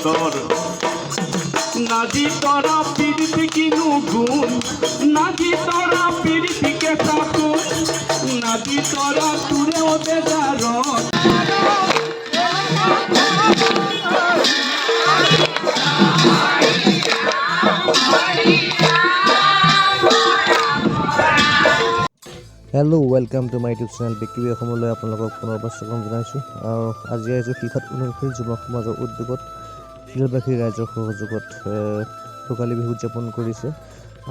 তোৰ। নাজি তৰা পিৰিতি কিনো গুণ, নাজি তৰা পিৰিতি কেঁচা সোণ, নাজি তৰা তোৰেও বেজাৰত। Hello, welcome to my YouTube channel বিকিবি অসমলৈ আপোনালোকক পুনৰবাৰ স্বাগতম জনাইছোঁ। আৰু আজি আহিছোঁ শিলঘাট উন্নয়নশীল যুৱ সমাজৰ উদ্যোগত শিলঘাটবাসী ৰাইজৰ সহযোগত ভোগালী বিহু উদযাপন কৰিছে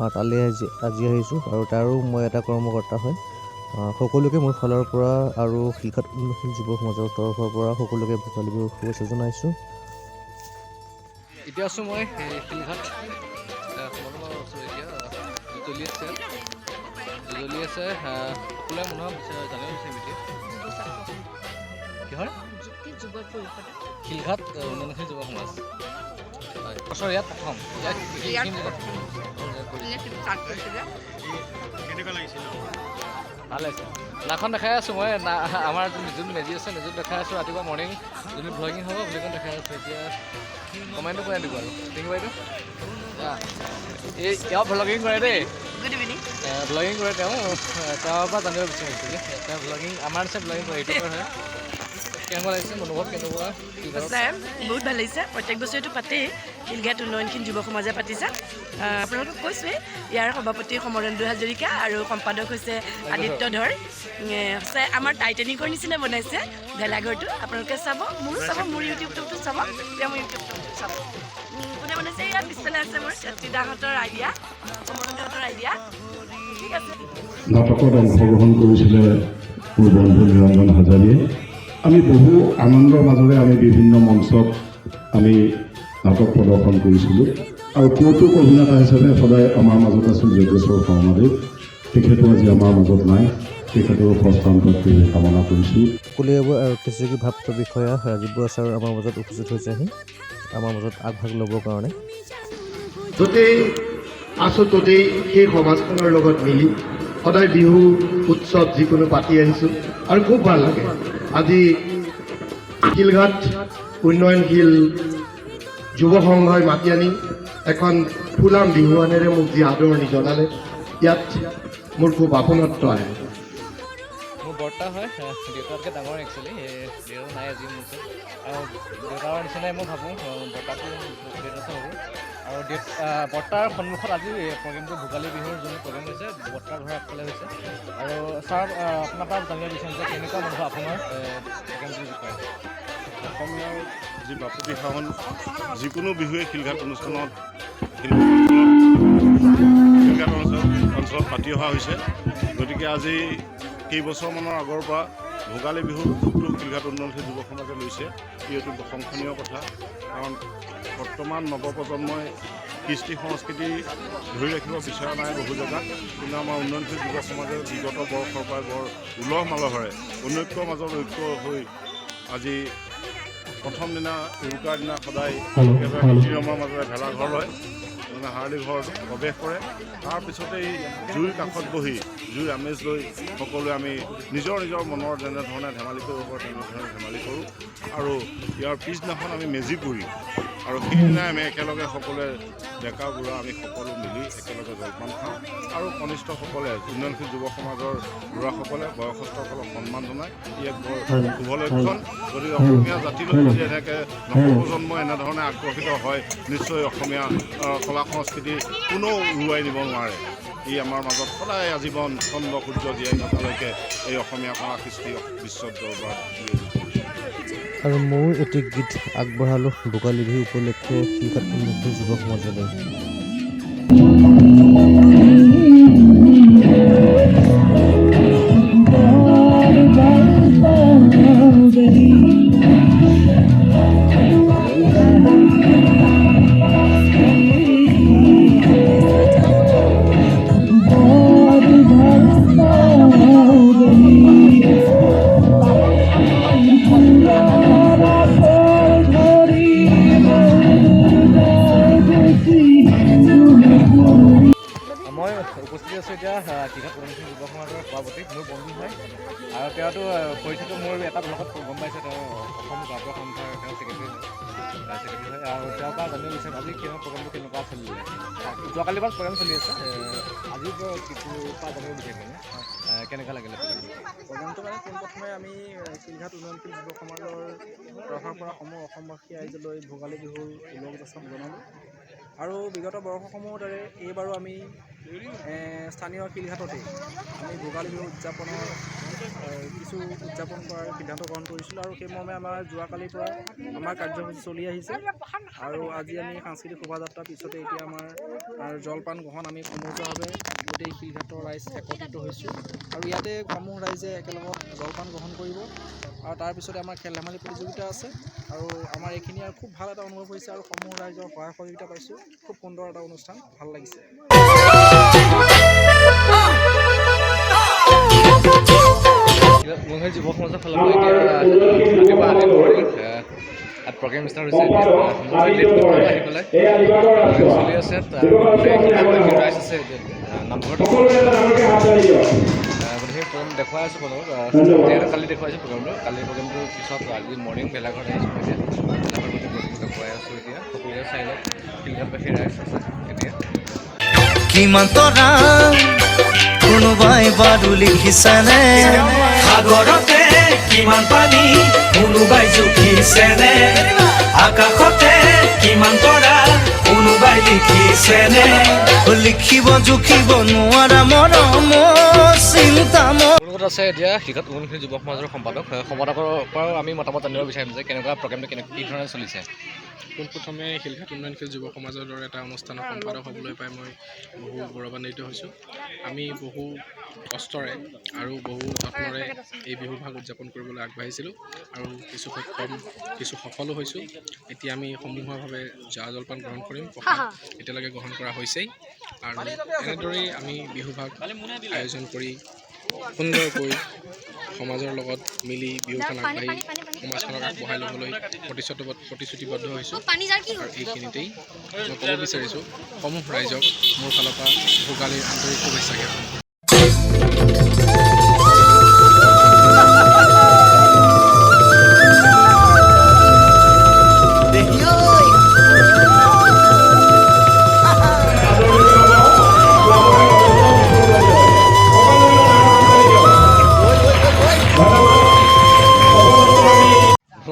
আৰু তালৈ আজি আহিছোঁ আৰু তাৰো মই এটা কৰ্মকৰ্তা হয়। সকলোকে মোৰ ফালৰ পৰা আৰু শিলঘাট উন্নয়নশীল যুৱ সমাজৰ তৰফৰ পৰা সকলোকে ভোগালী বিহুৰ শুভেচ্ছা জনাইছোঁ। এতিয়া আছোঁ মই এই শিলঘাট সমাৰোহত আছোঁ। এতিয়া জ্বলি আছে, জ্বলি আছে। সকলোৱে মনোভাৱ জানিব বিচাৰিম এতিয়া কিহৰ যুৱ পৰিষদ। শিলঘাট উন্নয়নশীল যুৱ সমাজ হয়। বছৰ ইয়াত প্ৰথম ইয়াত ইয়াত এইখিনি জেগাত প্ৰথম। কৰিছে। ষ্টাৰ্ট কৰিছিলে। ভাল লাগিছে। নাখন দেখাই আছোঁ মই না, আমাৰ যোন মেজি আছে, মেজিত দেখাই আছোঁ। ৰাতিপুৱা মৰ্ণিং যোনটো ভ্লগিং হ'ব, ভ্লগিঙত দেখাই আছোঁ। এতিয়া কমেণ্টটো কৰি দিব আৰু thank U বাইদেউ। এই তেওঁ ভ্লগিং কৰে দেই। Good evening. Vlogging কৰে তেওঁ। তেওঁৰ পৰা জানিব বিচাৰিছোঁ যে তেওঁ ভ্লগিং আমাৰ নিচিনা ভ্লগিং কৰে, ইউটিউবাৰ হয়। কেনেকুৱা লাগিছে অনুভৱ, কেনেকুৱা কি ধৰক? সঁচাই বহুত ভাল লাগিছে। প্ৰত্যেক বছৰেতো পাতেই, শিলঘাট উন্নয়নশীল যুৱ সমাজে পাতিছে। আপোনালোকক কৈছোৱেই, ইয়াৰ সভাপতি সমৰেন্দু হাজৰিকা আৰু সম্পাদক হৈছে আদিত্য ধৰ। সঁচাই আমাৰ টাইটেনিকৰ নিচিনা বনাইছে ভেলাঘৰটো। আপোনালোকে চাব, মোৰো চাব, মোৰ ইউটিউবটোতো চাব, তেওঁ মোৰ ইউটিউবটোতো চাব। কোনে বনাইছে? ইয়াৰ পিছফালে আছে মোৰ দাহঁতৰ আইডিয়া, সমৰেন্দুহঁতৰ আইডিয়া। ঠিক আছে। নাটকত অংশগ্ৰহণ কৰিছিলে মোৰ বন্ধু নিৰঞ্জন হাজাৰীয়ে। আমি বহু আনন্দৰ মাজেৰে আমি বিভিন্ন মঞ্চত আমি নাটক প্ৰদৰ্শন কৰিছিলোঁ আৰু কৌতুক অভিনেতা হিচাপে সদায় আমাৰ মাজত আছিল যজ্ঞেশ্বৰ শৰ্মাদেৱ। তেখেতো আজি আমাৰ মাজত নাই। তেখেতৰো প্ৰস্থান প্ৰাপ্তিৰ কামনা কৰিছোঁ। কলিয়াবৰ আৰক্ষী চকী ভাৰপ্ৰাপ্ত বিষয়া ৰাজীৱ বৰা ছাৰ আমাৰ মাজত উপস্থিত হৈছেহি, আমাৰ মাজত আগভাগ ল'বৰ কাৰণে। য'তেই আছোঁ ত'তেই সেই সমাজখনৰ লগত মিলি সদায় বিহু উৎসৱ যিকোনো পাতি আহিছোঁ আৰু খুব ভাল লাগে। আজি শিলঘাট উন্নয়নশীল যুৱ সংঘই মাতি আনি এখন ফুলাম বিহুৱানেৰে মোক যি আদৰণি জনালে, ইয়াত মোৰ খুব আপোনত্ব আহে। মোৰ বৰ্তা হয়, দেউতাতকৈ ডাঙৰ। একচুৱেলি দেউতা নাই আজি মোৰ ওচৰত। আৰু দেউতাৰ নিচিনাই মই ভাবোঁ, বৰ্তাটো দেউতাৰ ভাবোঁ। আৰু বৰ্তাৰ সন্মুখত আজি প্ৰগ্ৰেমটো, ভোগালী বিহুৰ যোনটো প্ৰগ্ৰেম হৈছে, বৰ্তাৰ ঘৰৰ আগফালে হৈছে। আৰু ছাৰ, আপোনাৰ পৰা জানিব বিচাৰিম যে কেনেকুৱা অনুভৱ আপোনাৰ প্ৰগ্ৰেমটোৰ বিষয়ে? অসমীয়াৰ যি বাপতি সাহোন যিকোনো বিহুৱে শিলঘাট অনুষ্ঠানত, শিলঘাট অঞ্চলত, শিলঘাট অঞ্চলত পাতি অহা হৈছে। গতিকে আজি কেইবছৰমানৰ আগৰ পৰা ভোগালী বিহুৰ উদ্যোগটো শিলঘাট উন্নয়নশীল যুৱ সমাজে লৈছে। ই অতি প্ৰশংসনীয় কথা, কাৰণ বৰ্তমান নৱপ্ৰজন্মই কৃষ্টি সংস্কৃতি ধৰি ৰাখিব বিচৰা নাই বহু জেগাত। কিন্তু আমাৰ উন্নয়নশীল যুৱ সমাজে বিগত বৰ্ষৰ পৰাই বৰ উলহ মালহেৰে অনৈক্যৰ মাজত ঐক্য হৈ আজি প্ৰথম দিনা, উৰুকাৰ দিনা সদায় একেবাৰে নীতি নিয়মৰ মাজেৰে ভেলাঘৰ লয়, মানে হাৰলি ঘৰত প্ৰৱেশ কৰে। তাৰপিছতেই জুইৰ কাষত বহি জুইৰ আমেজ লৈ সকলোৱে আমি নিজৰ নিজৰ মনৰ যেনেধৰণে ধেমালি কৰিব পাৰোঁ, তেনেধৰণে ধেমালি কৰোঁ। আৰু ইয়াৰ পিছদিনাখন আমি মেজি পুৰি আৰু সেইদিনাই আমি একেলগে সকলোৱে, ডেকা বুঢ়া আমি সকলো মিলি একেলগে জলপান খাওঁ। আৰু কনিষ্ঠসকলে, উন্নয়নশীল যুৱ সমাজৰ ল'ৰাসকলে বয়সস্থসকলক সন্মান জনায়। ই এক বৰ শুভ লক্ষণ। যদি অসমীয়া জাতিলৈ যদি এনেকৈ নৱপ্ৰজন্ম এনেধৰণে আকৰ্ষিত হয়, নিশ্চয় অসমীয়া কলা সংস্কৃতি কোনেও উৰুৱাই নিব নোৱাৰে। ই আমাৰ মাজত সদায় আজীৱন চন্দ্ৰ সূৰ্য জীয়াই থকালৈকে এই অসমীয়া কলা কৃষ্টি বিশ্ব দৰবাৰত বিৰাজিত। আৰু ময়ো এটি গীত আগবঢ়ালোঁ ভোগালী বিহু উপলক্ষে শিলঘাট উন্নয়নশীল যুৱ সমাজলৈ। মই উপস্থিত আছোঁ এতিয়া শিলঘাট উন্নয়নশীল যুৱ সমাজৰ সভাপতি, মোৰ বন্ধু হয় আৰু তেওঁতো পৰিচয়টো মোৰ এটা ব্লগত গম পাইছে। তেওঁ অসম গাঁওবুঢ়া সন্থাৰ তেওঁ ছেক্ৰেটাৰী হয়। ছেক্ৰেটাৰী হয় আৰু তেওঁৰ পৰা জানিব বিচাৰিম আজি কেনেকুৱা প্ৰগ্ৰেমটো কেনেকুৱা চলিলে। যোৱাকালিৰ পৰা প্ৰগ্ৰেম চলি আছে, আজিৰ পৰা পৰা জানিব বিচাৰিম মানে কেনেকুৱা লাগিলে প্ৰগ্ৰেমটো? প্ৰগ্ৰেমটো মানে পোনপ্ৰথমে আমি শিলঘাট উন্নয়নশীল যুৱ সমাজৰ তৰফৰ পৰা সমূহ অসমবাসী ৰাইজলৈ ভোগালী বিহুৰ ওলগ জনালোঁ আৰু বিগত বৰ্ষসমূহৰ দৰে এইবাৰো আমি স্থানীয় শিলঘাটতেই আমি ভোগালী বিহু উদযাপনৰ কিছু উদযাপন কৰাৰ সিদ্ধান্ত গ্ৰহণ কৰিছিলোঁ আৰু সেই মৰ্মে আমাৰ যোৱাকালিৰ পৰা আমাৰ কাৰ্যসূচী চলি আহিছে আৰু আজি আমি সাংস্কৃতিক শোভাযাত্ৰাৰ পিছতে এতিয়া আমাৰ জলপান গ্ৰহণ আমি সমূহীয়াভাৱে গোটেই শিলঘাটৰ ৰাইজ একত্ৰিত হৈছোঁ আৰু ইয়াতে সমূহ ৰাইজে একেলগত জলপান গ্ৰহণ কৰিব আৰু তাৰপিছতে আমাৰ খেল ধেমালি প্ৰতিযোগিতা আছে আৰু আমাৰ এইখিনি আৰু খুব ভাল এটা অনুভৱ হৈছে আৰু সমূহ ৰাইজৰ সহায় সহযোগিতা পাইছোঁ। খুব সুন্দৰ এটা অনুষ্ঠান, ভাল লাগিছে। উন্নয়নশীল যুৱ সমাজৰ ফালৰ পৰা এতিয়া ৰাতিপুৱা আজি মৰ্ণিং প্ৰগ্ৰেম ষ্টাৰ্ট হৈছে। এতিয়া আহি পেলাই চলি আছে, ৰাইজ আছে এতিয়া নামঘৰত। গোটেইখিনি প্ৰগ্ৰেম দেখুৱাই আছোঁ আপোনালোকক। যিহেতু কালি দেখুৱাইছোঁ প্ৰগ্ৰেমটো, কালি প্ৰগ্ৰেমটোৰ পিছত আজি মৰ্ণিং ভেলাঘৰত আহিছোঁ। এতিয়া ভেলাঘৰত গোটেই প্ৰগ্ৰেমটো দেখুৱাই আছোঁ। এতিয়া সকলোৱে চাই লওক, শিলঘাটবাসী ৰাইজ আছে এতিয়া। কিমান তৰা কোনোবাই বাৰু লিখিছেনে? সাগৰতে কিমান পানী কোনোবাই জুখিছেনে? আকাশতে কিমান তৰা কোনোবাই লিখিছেনে? লিখিব জুখিব নোৱাৰা মৰম চিন্তা। মোৰ লগত আছে এতিয়া শিলঘাট উন্নয়নশীল যুৱ সমাজৰ সম্পাদক। সম্পাদকৰ পৰাও আমি মতামত জানিব বিচাৰিম যে কেনেকুৱা প্ৰগ্ৰেমটো কেনেকুৱা কি ধৰণে চলিছে। পোনপ্ৰথমে শিলঘাট উন্নয়নশীল যুৱ সমাজৰ দৰে এটা অনুষ্ঠানৰ সম্পাদক হ'বলৈ পাই মই বহু গৌৰৱান্বিত হৈছোঁ। আমি বহু কষ্টৰে আৰু বহু যত্নৰে এই বিহুভাগ উদযাপন কৰিবলৈ আগবাঢ়িছিলোঁ আৰু কিছু সক্ষম কিছু সফলো হৈছোঁ। এতিয়া আমি সমূহীয়াভাৱে জা জলপান গ্ৰহণ কৰিম, প্ৰসাদ এতিয়ালৈকে গ্ৰহণ কৰা হৈছেই আৰু এনেদৰেই আমি বিহুভাগ আয়োজন কৰি সুন্দৰকৈ সমাজৰ লগত মিলি বিহুখন আগবাঢ়ি সমাজখনক আগবঢ়াই ল'বলৈ প্ৰতিশ্ৰুতিবদ্ধ হৈছোঁ আৰু এইখিনিতেই মই ক'ব বিচাৰিছোঁ সমূহ ৰাইজক মোৰ ফালৰ পৰা ভোগালীৰ আন্তৰিক শুভেচ্ছা জ্ঞাপন কৰিছোঁ।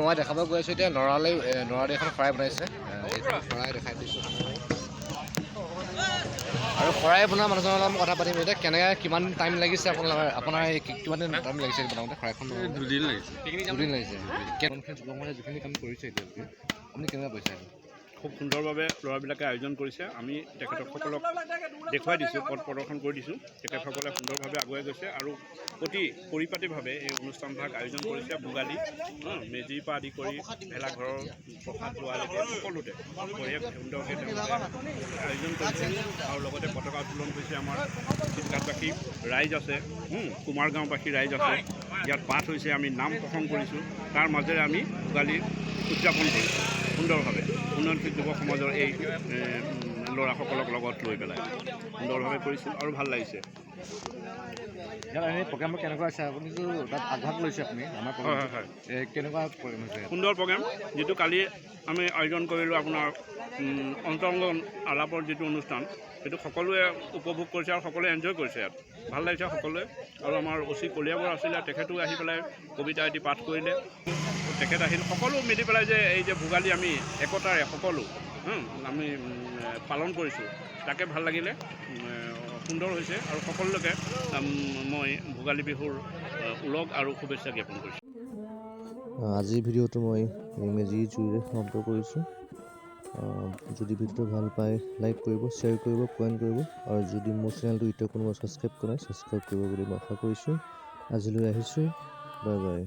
মই দেখাব গৈ আছোঁ এতিয়া নৰালৈ, নৰালৈ এখন শৰাই বনাইছে। এইখন শৰাই দেখাই দিছোঁ আৰু শৰাই বনোৱা মানুহজনৰ লগত মই কথা পাতিম এতিয়া। কেনেকৈ কিমান টাইম লাগিছে আপোনাৰ এই কিমান দিন টাইম লাগিছে বনাওঁতে শৰাইখন? 2 দিন লাগিছে। 2 দিন লাগিছে। কেনেকৈ যুৱ সমাজে যিখিনি কাম কৰিছে এতিয়ালৈকে আপুনি কেনেকুৱা পাইছে? খুব সুন্দৰভাৱে ল'ৰাবিলাকে আয়োজন কৰিছে। আমি তেখেতসকলক দেখুৱাই দিছোঁ, পথ প্ৰদৰ্শন কৰি দিছোঁ। তেখেতসকলে সুন্দৰভাৱে আগুৱাই গৈছে আৰু অতি পৰিপাটিভাৱে এই অনুষ্ঠানভাগ আয়োজন কৰিছে। ভোগালী মেজিৰ পৰা আদি কৰি ভেলাঘৰৰ প্ৰসাদ লোৱালৈকে সকলোতে বঢ়িয়া সুন্দৰকৈ তেওঁলোকে আয়োজন কৰিছে আৰু লগতে পতাকা উত্তোলন কৰিছে। আমাৰ শিলঘাটবাসী ৰাইজ আছে, কুমাৰগাঁওবাসী ৰাইজ আছে। ইয়াত পাঠ হৈছে, আমি নাম প্ৰসংগ কৰিছোঁ, তাৰ মাজেৰে আমি ভোগালী উদযাপন কৰিছোঁ সুন্দৰভাৱে। উন্নয়নশীল যুৱ সমাজৰ এই ল'ৰাসকলক লগত লৈ পেলাই সুন্দৰভাৱে কৰিছোঁ আৰু ভাল লাগিছে। ইয়াত এনেই প্ৰগ্ৰেমবোৰ কেনেকুৱা হৈছে? আপুনিতো তাত আগভাগ লৈছে আপুনি আমাৰ হয় হয়। কেনেকুৱা প্ৰগ্ৰেম হৈছে? সুন্দৰ প্ৰগ্ৰেম। যিটো কালি আমি আয়োজন কৰিলোঁ আপোনাৰ অন্তৰংগ আলাপৰ যিটো অনুষ্ঠান, সেইটো সকলোৱে উপভোগ কৰিছে আৰু সকলোৱে এনজয় কৰিছে। ইয়াত ভাল লাগিছে সকলোৱে আৰু আমাৰ অ' চি কলিয়াবৰ আছিলে, তেখেতো আহি পেলাই কবিতা এটি পাঠ কৰিলে। তেখেত আহিল, সকলো মিলি পেলাই যে এই যে ভোগালী আমি একতাৰে সকলো আমি পালন কৰিছোঁ, তাকে ভাল লাগিলে। সুন্দৰ হৈছে আৰু সকলোকে মই ভোগালী বিহুৰ ওলগ আৰু শুভেচ্ছা জ্ঞাপন কৰিছোঁ। আজিৰ ভিডিঅ'টো মই এই মেজি জুইৰে সমাপ্ত কৰিছোঁ। যদি ভিডিঅ'টো ভাল পায়, লাইক কৰিব, শ্বেয়াৰ কৰিব, কমেণ্ট কৰিব আৰু যদি মোৰ চেনেলটো এতিয়া কোনোবা ছাবস্ক্ৰাইব কৰা নাই, ছাবস্ক্ৰাইব কৰিব বুলি মই আশা কৰিছোঁ। আজিলৈ আহিছোঁ, বাই বাই।